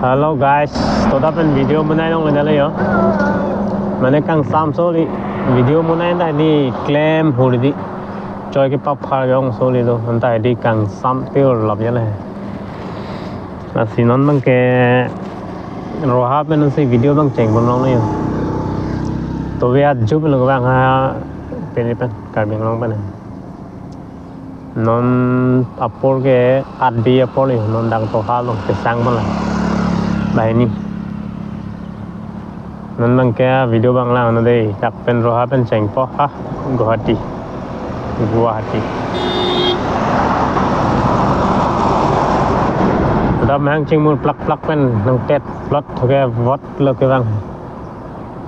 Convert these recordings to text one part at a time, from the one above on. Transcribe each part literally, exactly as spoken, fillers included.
Hello guys, toda pen video bonai longle dale yo. Mane kangsam soli video bonai ta hedi klem hurdi. Choi ke paphar yong soli do. Anta hedi kangsam pur lap ya le. Lasi non abang ke Roha pen si video abang cheng pon longle yo. To ve aju pen lo abang ha pen pen Karbi Anglong pen. Non apor ke ath baji apor li, non dak Toha along kesang malang. Banghini. Non abang ke video abang lang non dei, dak pen Roha pen chengpo ha, Guwahati. Guwahati. Toda mahang chingmur plak plak pen nangtet plot ke vot lo ke abang.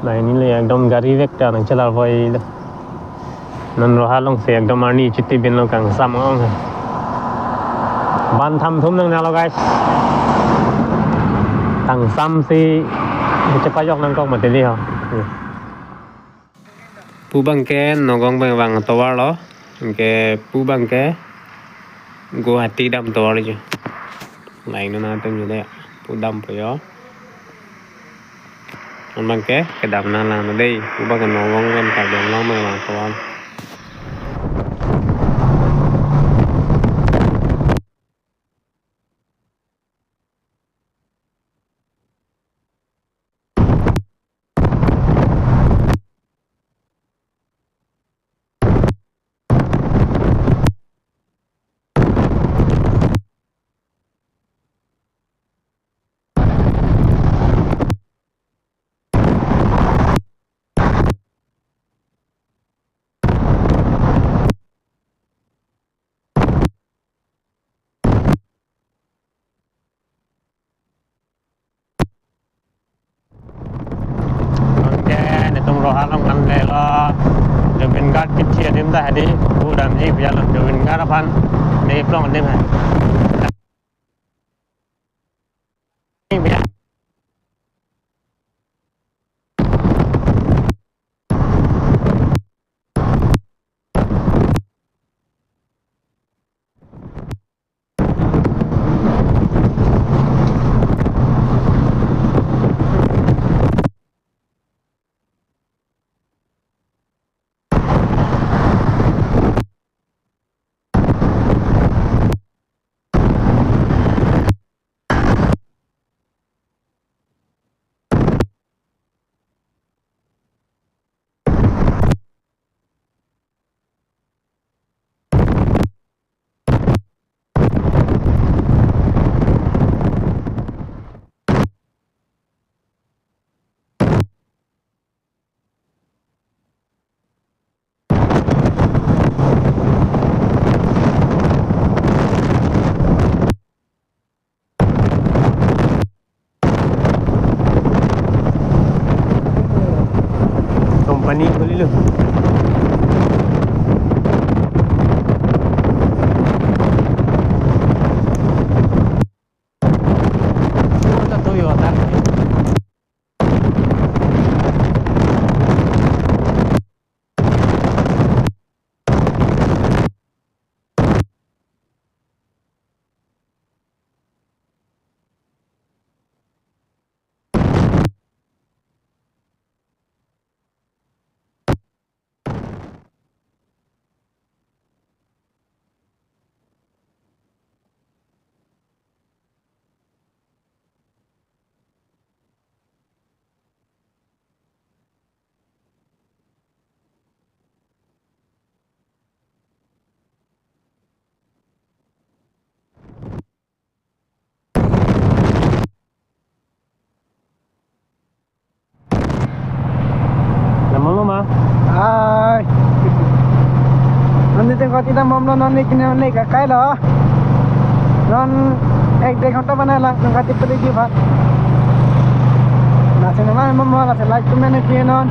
Banghini le ekdom gari vek ta nangchelar voi lo. Non Roha along si ekdom arni chiti bin lo kangsam ong. Ban tham thum nang nalo guys. Kangsam si chepajok nangkok mati di ho. Pu abang ke Nagaon abang vang tovar lo. Ke pu abang ke Guwahati dam tovar lo. Lain non atum juda pu dampo yo. Non abang ke kedam nanglang dei, pu abang ke Nagaon pen Karbi Anglong abang vang tovar. Anke netum Roha along anle lo Zubeen Garg kithi adim ta hedi, pu damji pu ya lo Zubeen Garg aphan ne plong adim hai. Company khuli lo. Lamon lo ma? Hai. Non nitin koti dam bomlo, non nik ne nik kakai lo. Non ek dek ghonta banai lang, non kati peli ji phan. Lasi nama bomlo, lasi like, comment, share non.